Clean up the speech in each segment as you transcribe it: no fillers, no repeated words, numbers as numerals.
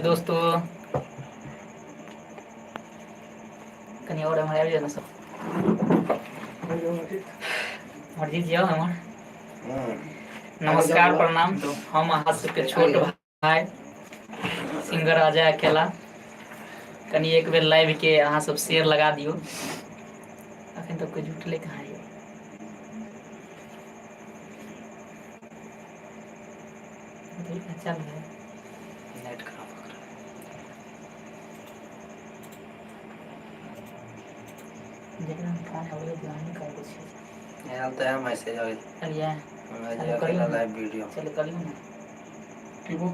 दोस्तो। कनी आओर एम्हर आबि जाउ ने सब। अमरजीत जी आउ एम्हर। नमस्कार, प्रणाम। हम अहाँ सबके छोट भाई सिंगर अजय अकेला। कनी एक बेर लाइव के अहाँ सब शेयर लगा दियौ। अखन तक कोई जुटले कहाँ यौ। चल भाई। नेट खराब हो रहा। जेकरा फोन आबै ध्यान करै छै। आयल तऽ है मैसेज आयल। चलिए। अजय अकेला लाइव वीडियो। चल करियौ ने। की गो?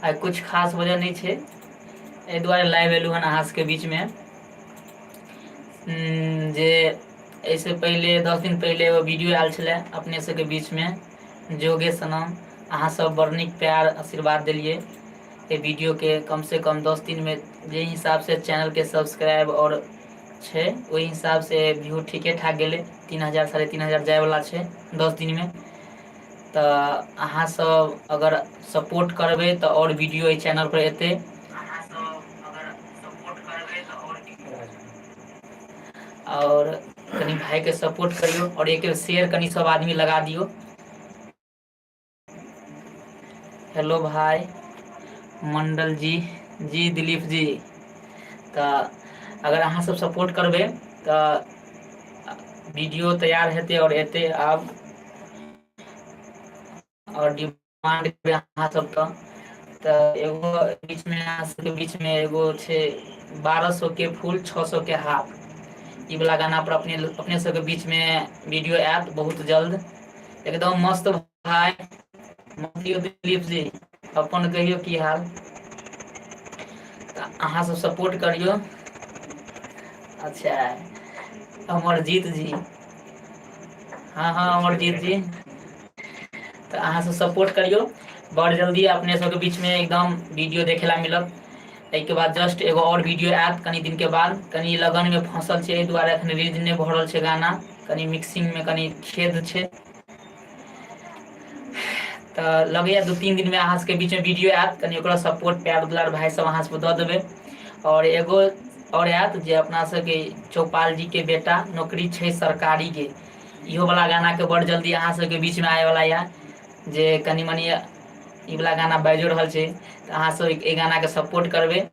आइ कुछ खास वजह नहि छै, एहि दुआरे लाइव एलहुँ हन अहाँ सबके बीचमे जे एहिसँ पहिले 10 दिन पहिले एगो वीडियो आयल छलै अपने सबके बीचमे, जोगे सनम। अहाँ सब बड़ नीक प्यार आशीर्वाद देलियै एहि वीडियोके। कमसँ कम 10 दिनमे जे हिसाबसँ चैनलके सब्सक्राइब आओर छै, ओहि हिसाबसँ व्यू ठीके ठाक गेलै। 3000, 3500 जायवला छै 10 दिनमे। तऽ अहाँ सब अगर सपोर्ट करबै तऽ आओर वीडियो एहि चैनल पर एतै। आओर कनि भाइके सपोर्ट करियौ आओर एक शेयर कनि सब आदमी लगा दियौ। हेलो भाई मंडल जी, जी दिलीप जी। तऽ अगर अहाँ सब सपोर्ट करबै तऽ वीडियो तैयार हेतै आओर एतै आब। आओर डिमांड करबै अहाँ सबके तऽ एगो बीचमे, अहाँ सबके बीचमे एगो छै 1200 के फुल, 600 के हाफ, ई वाला गाना पर अपने अपने सबके बीचमे वीडियो आयत बहुत जल्द। एकदम मस्त भाई दिलीप जी, अपन कहियौ की हाल? तऽ अहाँ सब सपोर्ट करियौ। अच्छा अमरजीत जी, हँ, अमरजीत जी। तऽ अहाँ सब सपोर्ट करियौ। बड़ जल्दी अपने सबके बीचमे एकदम वीडियो देखे ला मिलत। एहिके बाद जस्ट एगो आओर वीडियो आयत कनि दिनके बाद। कनि लगनमे फँसल छै, एहि दुआरे एखन रिलीज नहि भऽ रहल छै गाना। कनि मिक्सिंगमे कनि खेद छै। तऽ लगैया 2-3 दिनमे अहाँ सबके बीचमे वीडियो आयत। कनि ओकरा सपोर्ट, प्यार दुलार भाइ सब अहाँ सबके दऽ देबै। आओर एगो आओर आयत जे अपना सबके चौपाल जी के बेटा नौकरी छै सरकारी के, इहो वाला गाना के बड़ जल्दी अहाँ सबके बीचमे आबे वाला यऽ, जे कनि मनि ई वाला गाना बाजियो रहल छै। तऽ अहाँ सब एहि गाना के सपोर्ट करबै।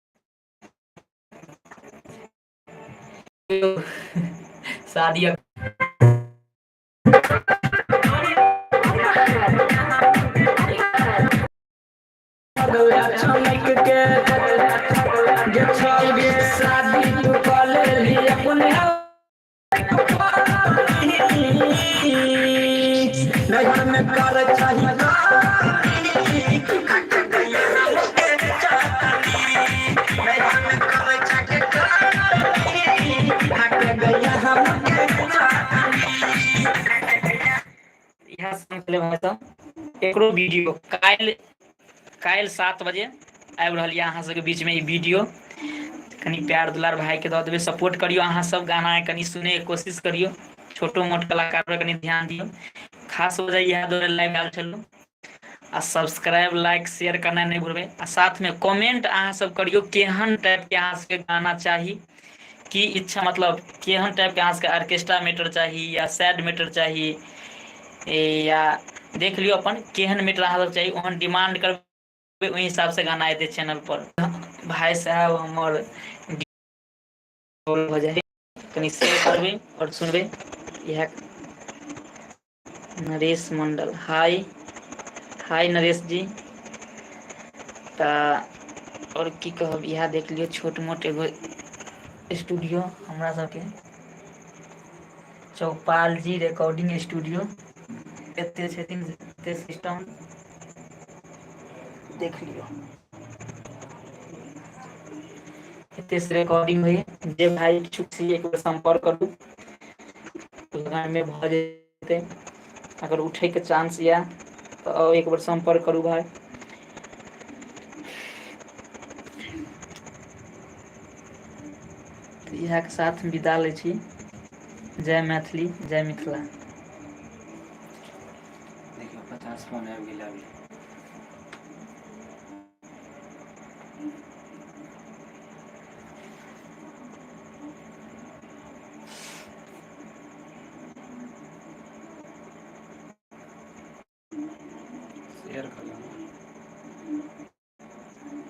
शादी चमक के गे छल गे शादी तू कऽ लेली अपने नैहर में कर चाही। नैहर में कर चाहे गैया हमके। इएह सब छलै भाइ साहब। एकरो वीडियो काल्हि, काल्हि 7 बजे आबि रहल यऽ अहाँ सबके बीचमे ई वीडियो। कनि प्यार दुलार भाइके दऽ देबै, सपोर्ट करियौ। अहाँ सब गाना कनि सुनैके कोशिश करियौ। छोटो मोट कलाकार पर कनि ध्यान दियौ। खास वजह इएह दुआरे लाइव आयल छलहुँ। आ सब्सक्राइब, लाइक, शेयर करनाइ नहि भूलबै। आ साथमे कमेंट अहाँ सब करियौ, केहन टाइपके अहाँ सबके गाना चाही, की इच्छा, मतलब केहन टाइपके अहाँ सबके ऑर्केस्ट्रा मैटर चाही या सैड मैटर चाही, या देख लियौ अपन केहन मैटर अहाँ सब चाही, ओहन डिमांड करबै, ओहि हिसाबसँ गाना एतै चैनल पर। भाय साहेब हमर भऽ जाइ, कनि शेयर करबै आओर सुनबै इएह। नरेश मंडल, हाय हाय नरेश जी। तऽ आओर की कहब, इएह देख लियौ छोट मोट एगो स्टूडियो हमरा सबके, चौपाल जी रिकॉर्डिंग स्टूडियो। एते छथिन, एते सिस्टम देख लियौ, एते से रिकॉर्डिंग होइए। जे भाई इच्छुक छी, एक बेर सम्पर्क करू, लगनमे भऽ जेतै। अगर उठैके चांस यऽ तऽ एक बेर सम्पर्क करू भाइ। तऽ इएहके साथ विदा लै छी। जय मैथिली, जय मिथिला। देखियौ, 50 फोन आबि गेल अभी। शेयर कर लेना।